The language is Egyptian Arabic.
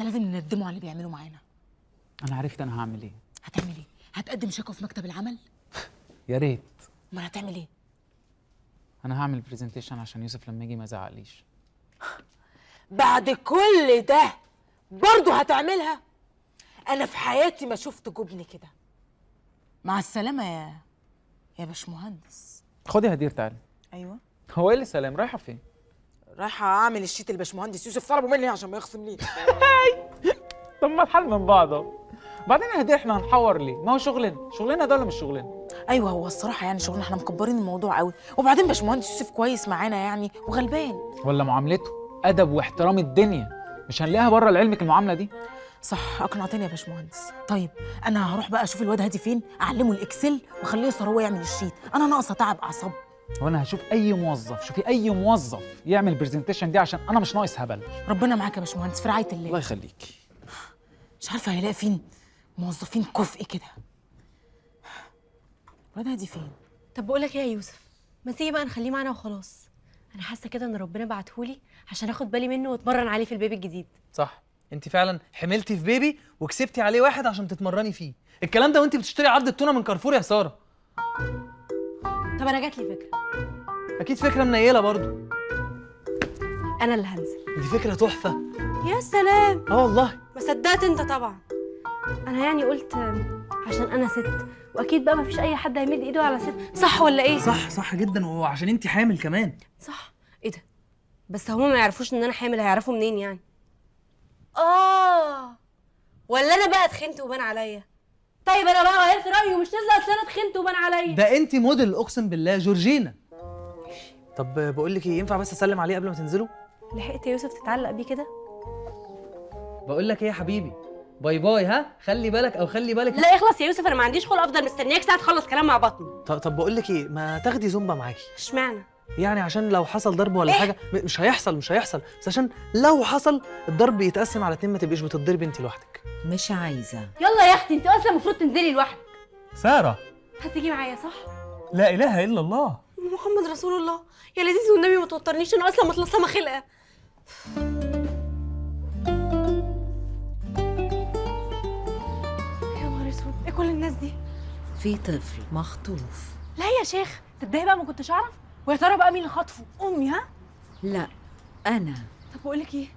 لازم نندمه على اللي بيعملوا معانا. انا عرفت انا هعمل ايه. هتعمل ايه؟ هتقدم شكوى في مكتب العمل؟ يا ريت. امال هتعمل ايه؟ انا هعمل presentation عشان يوسف لما يجي ما يزعقليش. بعد كل ده برضه هتعملها؟ انا في حياتي ما شفت جبن كده. مع السلامة يا باشمهندس. خدي يا هدير تعالي. ايوه. هو ايه اللي سلام؟ رايحة فين؟ رايحة اعمل ال sheet اللي باشمهندس يوسف طلبه مني عشان ما يخصم لي. طب ما الحال من بعضه. بعدين يا هدير احنا هنحور ليه؟ ما هو شغلنا، شغلنا ده ولا مش شغلنا؟ ايوه هو الصراحة يعني شغلنا، احنا مكبرين الموضوع قوي، وبعدين باشمهندس يوسف كويس معانا يعني وغلبان. ولا معاملته ادب واحترام الدنيا مش هنلاقيها بره لعلمك المعاملة دي. صح، اقنعتني يا باشمهندس. طيب انا هروح بقى اشوف الواد هادي فين، اعلمه ال Excel واخليه يسهر هو يعمل ال sheet، انا ناقصه تعب اعصاب. وانا هشوف اي موظف، شوفي اي موظف يعمل presentation دي عشان انا مش ناقص هبل. ربنا معاك يا باشمهندس، في رعاية الله. الله يخليكي. مش عارفه هيلاقي فين موظفين كفء كده. الواد هادي فين؟ طب بقول لك ايه يا يوسف، ما تيجي بقى نخليه معانا وخلاص. انا حاسه كده ان ربنا بعتهولي عشان اخد بالي منه واتمرن عليه في البيبي الجديد. صح، انت فعلا حملتي في بيبي وكسبتي عليه واحد عشان تتمرني فيه. الكلام ده وانت بتشتري عرض التونه من كارفور يا ساره. طب انا جات لي فكرة. اكيد فكرة منيله برضو. انا اللي هنزل. دي فكرة تحفة. يا سلام. اه والله ما صدقت انت طبعا. انا يعني قلت عشان انا ست واكيد بقى ما فيش اي حد هيمد ايده على ست، صح ولا ايه؟ صح صح جدا، وعشان انت حامل كمان. صح. ايه ده؟ بس هما ما يعرفوش ان انا حامل، هيعرفوا منين يعني؟ ولا انا بقى اتخنت وبان عليا؟ طيب انا بقى غيرت رايي ومش نازله، اصل انا اتخنت وبان عليا. ده انت موديل اقسم بالله، جورجينا. طب بقول لك ايه، ينفع بس اسلم عليه قبل ما تنزلوا؟ لحقت يا يوسف تتعلق بيه كده؟ بقول لك ايه يا حبيبي، bye bye. ها خلي بالك او خلي بالك. لا اخلص يا يوسف، انا ما عنديش خلق افضل مستنياك ساعة تخلص كلام مع بطني. طب بقول لك ايه، ما تاخدي زومبا معاكي. اشمعنى؟ يعني عشان لو حصل ضرب ولا حاجة. مش هيحصل مش هيحصل، بس عشان لو حصل الضرب يتقسم على اتنين، ما تبقيش بتضربي انت لوحدك. مش عايزه. يلا يا اختي انت اصلا المفروض تنزلي لوحدك. ساره هتيجي معايا صح؟ لا اله الا الله، محمد رسول الله. يا لذيذ والنبي ما توترنيش، انا اصلا متلصمه خلقه. يا نهار اسود، ايه كل الناس دي؟ في طفل مخطوف. لا يا شيخ تصدقي بقى ما كنتش اعرف. ويا ترى بقى مين اللي خطفه؟ امي؟ ها؟ لا انا. طب بقول لك ايه،